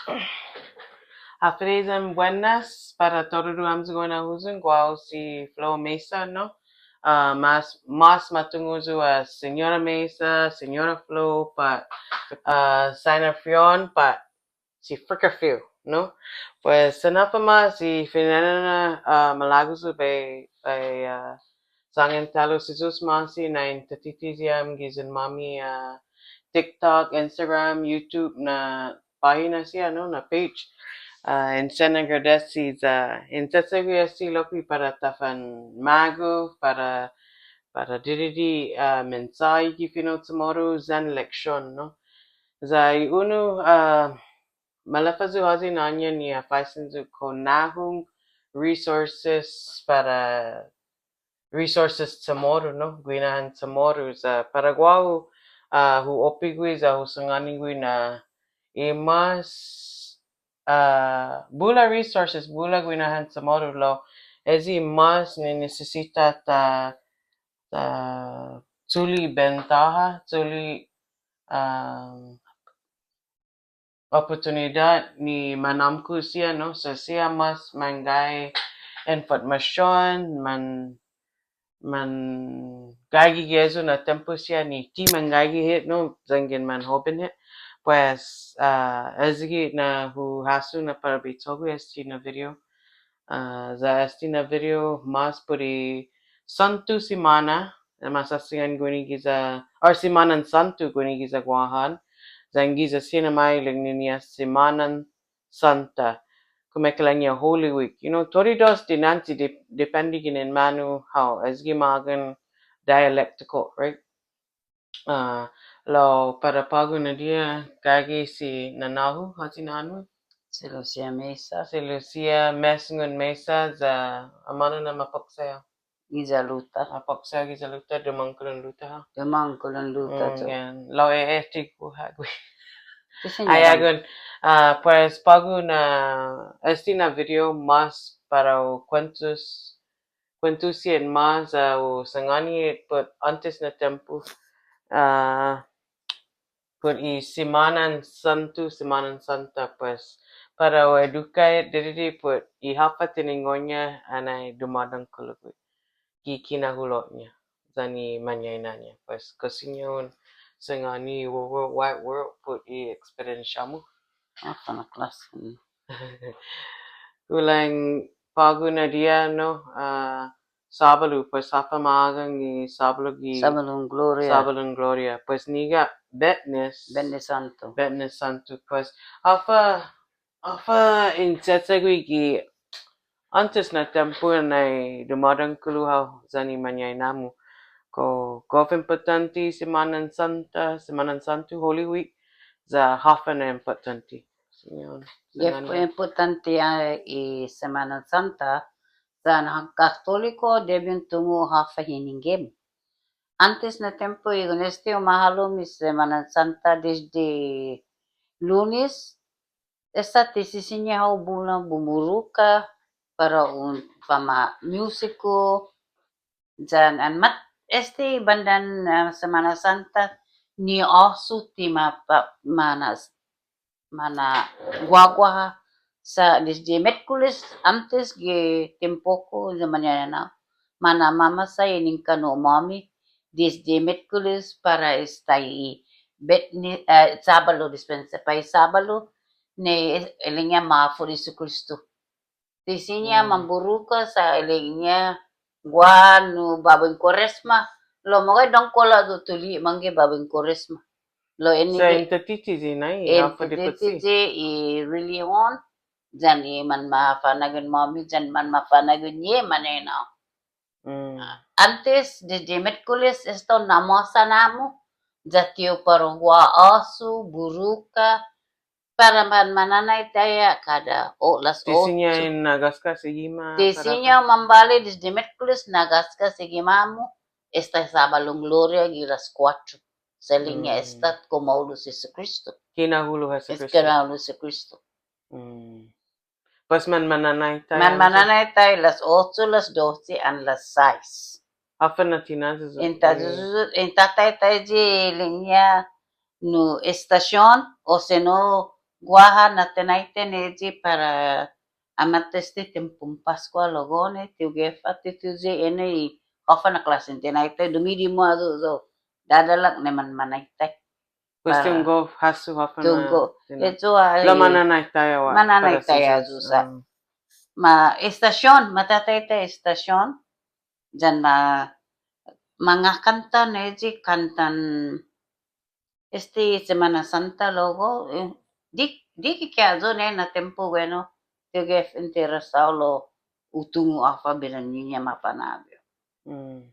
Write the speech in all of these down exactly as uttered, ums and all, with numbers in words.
Håfa adai yan buenas para todu hamyo guini na huyong, guåhu si Flo Mesa, no? Ah, mas, mas matungo' yu' as Señora Mesa, Señora Flo, pat, ah, Sina Fion, pat si Frika Fiu, no? Pues, sanhålom, si fine'nana, ah, malago' yu' bai, bai, ah, sangan ta'lo si Yu'os ma'åse' na in tatitiyi ham giya måmi, ah, TikTok, Instagram, YouTube na påhina siha, no, na page. Ah, in sen agradesi ya in che'che'gue esti lokkue' para ta fanmagof, para, para didide', ah, mensåhi gi fino' CHamoru yan leksion, no. Ya i unu, ah, maleffa yu' håyi nåña' ni ha faisen yu' kao nahong resources para resources CHamoru, no? Guinahan CHamoru, sa' para guåhu, ah, hu oppe gui' ya hu sangåni gui' na i mas, ah, bula resources, bula guinahan CHamoru lao, eyi mas ni nisisita ta, ta chule' bentåha, chule', ah, oportunidåt ni manåmko' siha, no? Sa' siha mas manggai information, man, manggaige gi eyu na tiempo siha ni ti manggaige hit, no? Yanggen manhoben hit. Pues, ah, eyi na hu hasso na para bai cho'gue esti na video. Ah, ya esti na video mas put i sånto simåna, eh, masåsangan guini giya, or Simånan Sånto guini giya Guåhan, yan giya Sinamay ilek-ñiha Simånan Sånta, kumekeilek-ña Holy Week. You know, todu i dos dinanche di-, depende ginen månu hao, eyi gi magof dialectical, right? Ah, lao para på'go na diha gaige si nanå-hu, håyi na'ån-mu? Si Lucia Mesa. Si Lucia Mesngon Mesa, ya amånu na mapoksa hao? Giya Luta. Mapoksa hao giya Luta, dumångkolo Luta hao? Dumångkolo Luta. Mm, yu'. Yan. Lao e, e, ti ku ha gui'. Ti siña. Ai, agon, ah, pues, på'go na, esti na video mas para u kuentos kuentusi hit mas, ah, u sangåni hit put åntes na tiempo, ah, put i Simånan Sånto, Simånan Sånta, pues, para u eduka hit didide' put i håfa tiningo'-ña anai dumådangkolo gui' gi kinahulo'-ña yan i mañaina-ña, pues, kao siña un sangåni World Wide World put i experience-mu. Håfa na klåsen. Kulan på'go na diha, no, ah, Såbalu, pues, håfa magang i Såbalu gi Såbalun Gloria. Såbalun Gloria. Pues, nigap Betnes. Betnes Sånto. Betnes Sånto. Pues, håfa, håfa in che'che'gue gi åntes na tiempo anai dumådangkolo hao yan i mañaina-mu. Kao gof impottånte Simånan Sånta, Simånan Sånto, Holy Week, ya håfa na impottånte. Siña un, siña un. Gof impottånte, ah, i Simånan Sånta, yan i Katoliko debi un tungo' håfa hininggen. Åntes na tiempo, i ginen este u mahalom i Simånan Sånta desde lunes, esta ti sisiña hao bula bumburuka para un fama' musiku, yan an måtto este bandan, ah, Simånan Sånta ni åsu ti ma pa-, manas-, managuaguaha sa' desde Metkoles åntes gi tiempo-ku ya mañaina-ña. Mana'mamasa i ningkanu'-måmi desde Metkoles para esta i Betne-, eh, Såbalu, dispensa, para i Såbalu ni ilek-ña Mafo'na Jesukristo. Ti siña, mm, mamburuka sa' ilek-ña guaha nu baba en Kuaresma. Lao meggai dångkolo yu' tuge' mangge baba en Kuaresma. Lao ennao sa' in tatitiyi nai, in håfa di putsi. Tatitiyi i relihiyon, yan i manmafa'nå'gue-måmi, yan manmafa'nå'gue-ña i mañaina-ña. Mm. Åntes, desde Metkoles, esta un na'masa na'mu, ya ti u para guaha åsu, buruka, para manmananaitai kada, o, las ocho. Ti siña en na'gasgas i gima'. Ti siña mambali desde Metkoles na'gasgas i gima'-mu, esta Såbalun Gloria gi las kuåttro. Sa' ilek-ña, mm, esta Kumahulo' si Jesukristo. Kinahulo' Jesukristo. Kinahulo' Jesukristo. Mm. Pues manmananaitai. Manmananaitai las ocho, las doce, and las sais. Håfa na tinayi yu'? In ta-, in tataitai i ilek-ña nu estasion, o sino Guaha na tinaitai ni eyi para amat este tiempon Paskua lao guini, ti hu gef ha' tutuyi enao i håfa na klåsen tinaitai, dumidimo' ayu yu', dadalak ni manmanaitai. Pues ti un gof hasso håfa na, ti un gof. Lao mananaitai ha' para mananaitai ayu sa'. Ma estasion, ma tataitai estasion, yan ma, ma ngakanta ni eyi kantan este Semana Santa lao guåhu, eh, di, di ki kia ayu ni na tiempo, bueno, ti hu gef interesao lao hu tungo' håfa bidan-ñiha mapanabi yu'.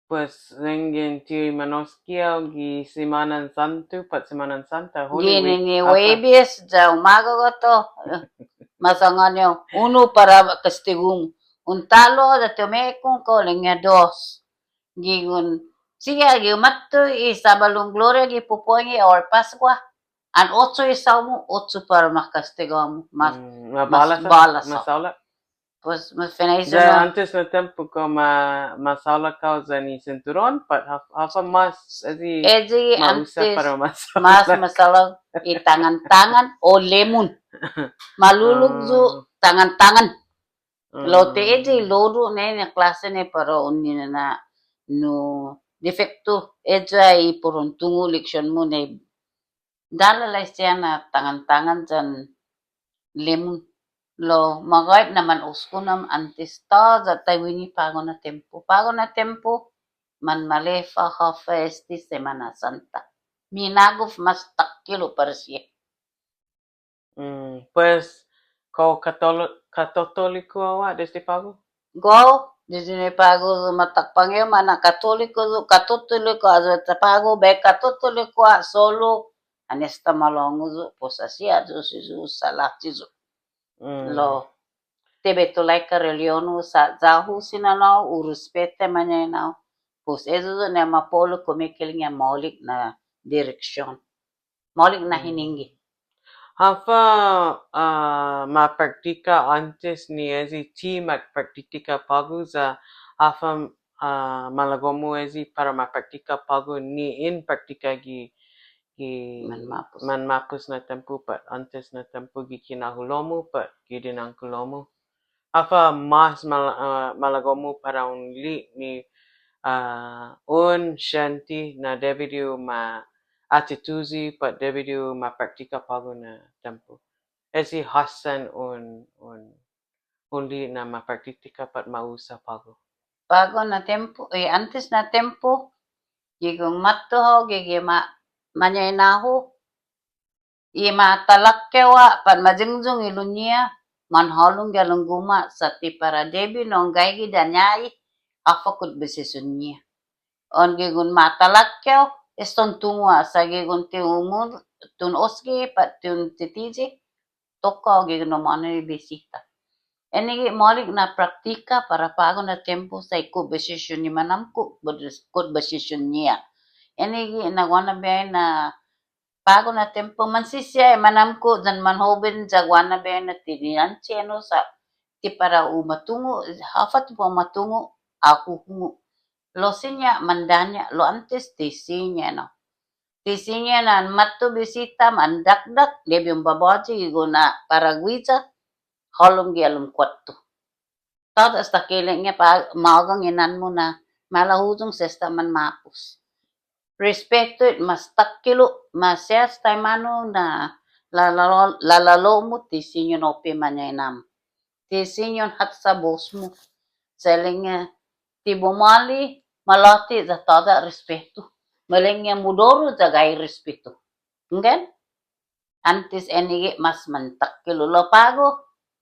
Pues, yanggen ti u manosge hao gi Semanan Santo, pat Semanan Santa, Holy Week. Ginen i Huebes, ya umaga guatu. Ma sångan yu', unu para kastigu-mu. Un ta'lo, ya ti u mekungok, ilek-ña dos. Gigon, siha gi u måtto i Sabalon Gloria gi pupuengi or Paskua. An ocho i isao-mu, ocho para ma kastigu-mu. Mas, mas bålas, mas såla'. Pues, ma finaisen. Ya åntes na tiempo kao ma, ma såla' kao yan i sinturon, pat håf-, håfa mas, eyi, eyi ma usa åntes para ma såla'. Mas ma såla' i tangan-tangan o lemon. Malulok yu' tangan-tangan. Lao ti eyi lodo ni na klåse ni para un nina'na nu defekto, eyi i para un tungo' leksion-mu ni dalailai siha na tangan-tangan yan lemon. Lao magåhet na man uskon ham åntes ta ya taiwini på'go na tiempo. På'go na tiempo, manmalefa håfa este Semana Santa. Minagof mas takkilo' para siha. Mm, pues, kao katolo-, katotoliko hao desde på'go? Kao, desde ni på'go ma takpangeo, ma na katoliko, katotoliko ayu ta på'go, bai katotoliko ha' solu, an esta malångu yu', pues asi ayu si yu' sa' lachi yu'. Mm. Lao, ti bai tulaika religion-hu sa' ya-hu si nanå-hu, hu respeta mañaina-hu. Pues, eyu yu' ni ma po'lo kumeke'ilek-ña maolek na direksion. Maolek na hinengge. Håfa, ah, ma praktika åntes ni eyi ti ma praktika på'go ya håfa, ah, malago'-mu eyi para ma praktika på'go ni in praktika gi, gi manmåpos. Manmåpos na tiempo pat åntes na tiempo gi kinahulo'-mu pat gi dinankulo'-mu. Håfa mas mal-, ah, malago'-mu para un li'e' ni, ah, un siente na debi di u ma atituyi pat debi di u ma praktika på'go na tiempo. Eyi hassan un, un, un li'e' na ma praktika pat ma usa på'go. På'go na tiempo, eh, åntes na tiempo, gigon måtto hao gi, gi ma-, mañaina-hu, i ma talakkeo ha' pat ma yungyung i hilo'-ñiha, manhålom gi halom guma' sa' ti para debi na un gaige dañai, håfa kutbesision-ñiha. Un gigon ma talakkeo, esta un tungo' ha' sa' gigon ti un mu-, ti un osge pat ti un titiyi, tokko hao gigon humånao i bisita. Enague' maolek na praktika para på'go na tiempo sa' i kutbesision i manåmko', kutbesision-ñiha. Enague' na guaha na biahi na på'go na tiempo, mansisigi i manåmko' yan manhoben ya guaha na biahi na ti dinanche enao sa' ti para u ma tungo', håfa ti para u ma tungo', ahuhungo'. Lao siña mandaña', lao åntes ti siña enao. Ti siña na an måtto bisita mandakdak, debi un babåyi, gigon ha' para guiya, hålom gi halom kuåtto. Tåya' esta ke'ilek-ña pa magang i na'an-mu na malahuyong sa' esta manmåpos. Respetu i mas takkilo', maseha taimanu na la, la, la, lalalo'-mu ti siña un oppe mañaina-mu. Ti siña un håtsa bos-mu. Sa' ilek-ña ti bumåli, malåte' ya tåya' respetu. Ma ilek-ña mudoru ya gaige respetu. Hunggan? Åntes enague' mas mantakkilo' lao på'go,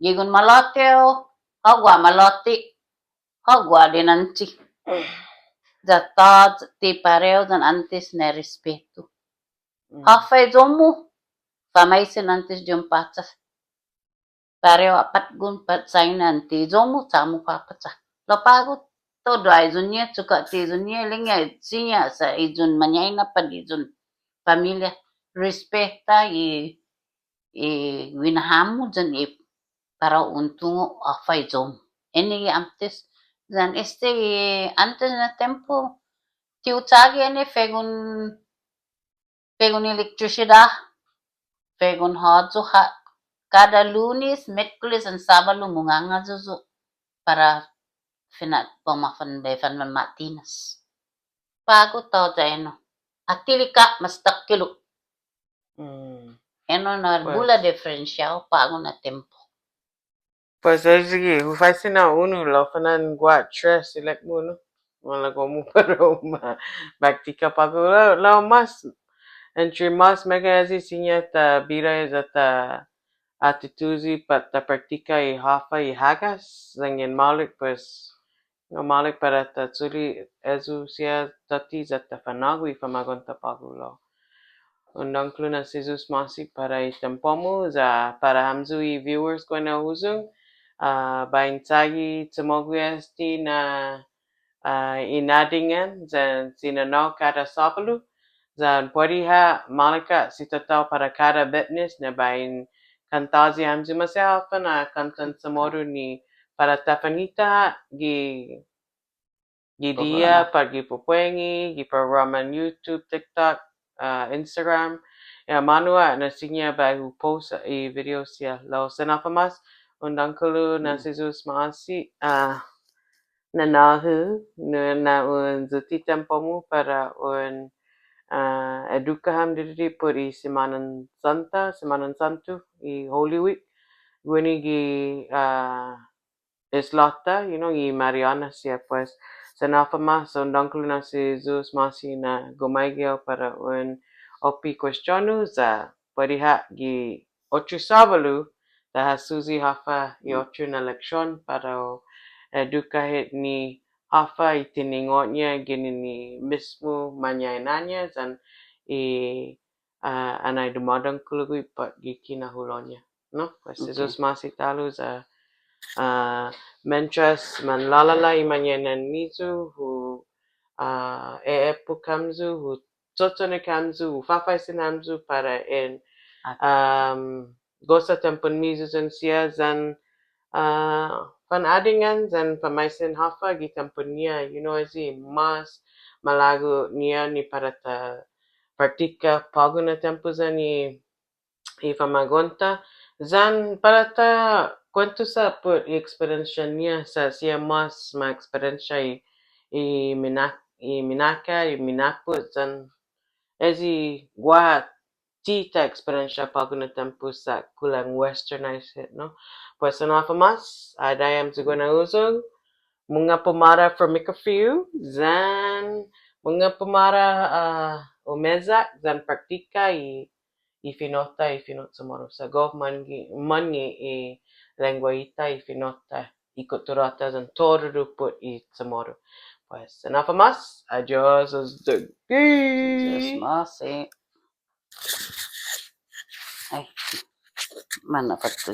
gigon malåte' hao, hao guaha malåte', hao guaha dinanche. Ya tåya' ti parehu yan åntes na respetu. Mm. Håfa i iyo-mu, famaisen åntes di un pacha. Parehu ha' påtgon pat Saina, an ti iyo-mu, sa' mu papacha. Lao på'go, todu ha' iyon-ñiha, achokka' ti iyon-ñiha, ilek-ña siña sa' iyon mañaina pat iyon familia. Respeta i, i guinaha-mu yan i para un tungo' håfa iyo-mu. Enague' åntes, yan este i åntes na tiempo, ti hu chagi enao på'go un på'go un elektrisidåt. På'go na håyu ha', kada Lunes, Metkoles, yan Sabalu munganga yu' yu' para fina' på'go mafan bai fanman ma'tinas. På'go tåya' ennao. Atilikka' mas takhilo'. Mm. Ennao na bula diferensia på'go na tiempo. Pues, eh, sige, hu faisen na unu, lao fana'an guaha tres ilek-mu, no? Malago'-mu para u ma praktika på'go, lao, lao mas, entre mas meggai i siña ta bira ya ta atituyi pat ta praktika i håfa i hagas, yanggen maolek, pues, no, maolek para ta chule' ayu siha tåtte ya ta fanå'gue i famagu'on-ta på'go lao. Un dångkolo na si Yu'os ma'åse' para i tiempo-mu, ya para hamyo i viewers guenao huyong, ah, bai in chagi chumo'gue este na, ah, inadingan, yan si nanå-hu kada Sabalu, yan puedi ha' maolek ha' si tatå-hu para kada Betnes na bai in kantåyi hamyo maseha håfa na kåntan Chamoru ni para ta fanita ha' gi, gi diha, pat gi pupuengi, gi programan YouTube, TikTok, ah, Instagram. Ya, månu ha' na siña bai hu post i video siha. Lao sen håfa mås, un dångkolo na si Yu'os ma'åse', ah, nanå-hu, nu na un yuti' tiempo-mu para un, ah, eduka ham didide' put i Simånan Sånta, Simånan Sånto, i Holy Week. Guini gi, ah, islå-ta, you know, i Marianas siha, pues. Sen håfa mås, un dångkolo na si Yu'os ma'åse' na gumaigi hao para un oppe kuestion-hu, ya puedi ha' gi otro Sabalu, ta hasuyi håfa i otro na leksion para u eduka hit ni håfa i tiningo'-ña ginen i mismo mañaina-ña yan i, ah, anai dumådangkolo på'go gi kinahulo'-ña, no? Pues, okay. Si Yu'os ma'åse' ta'lo ya, ah, mientras manlålåla' i mañainan-miyu, hu, ah, e'epok hamyo, hu chocho'ne hamyo, hu fafaisen hamyo para in, ah, um, gosa tiempon-miyu yan siha yan, ah, fanadingan yan famaisen håfa gi tiempon-ñiha, you know, ayu i mas malago'-ñiha ni para ta praktika på'go na tiempo yan i i famagu'on-ta, yan para ta kuentusa put i eksperiensian-ñiha sa' siha mas ma eksperiensia i, i mina-, i minakkat, i minappot, yan ayu i guaha ti ta eksperiensia på'go na tiempo sa' kulang westernized hit, no? Pues, sen håfa mås, adai hamyo guenao huyong, mungnga pumåra for Mikafiu, yan mungnga pumåra, ah, umeyak, yan praktika i i fino'-ta, i fino' Chamoru. Sa' gof månnge', månnge' i lengguahi-ta, i fino'-ta, i kuttura-ta, yan todu put i Chamoru. Pues, sen håfa mås, adios, hasta luego. Adios, mås, eh. Ai, mana fåtto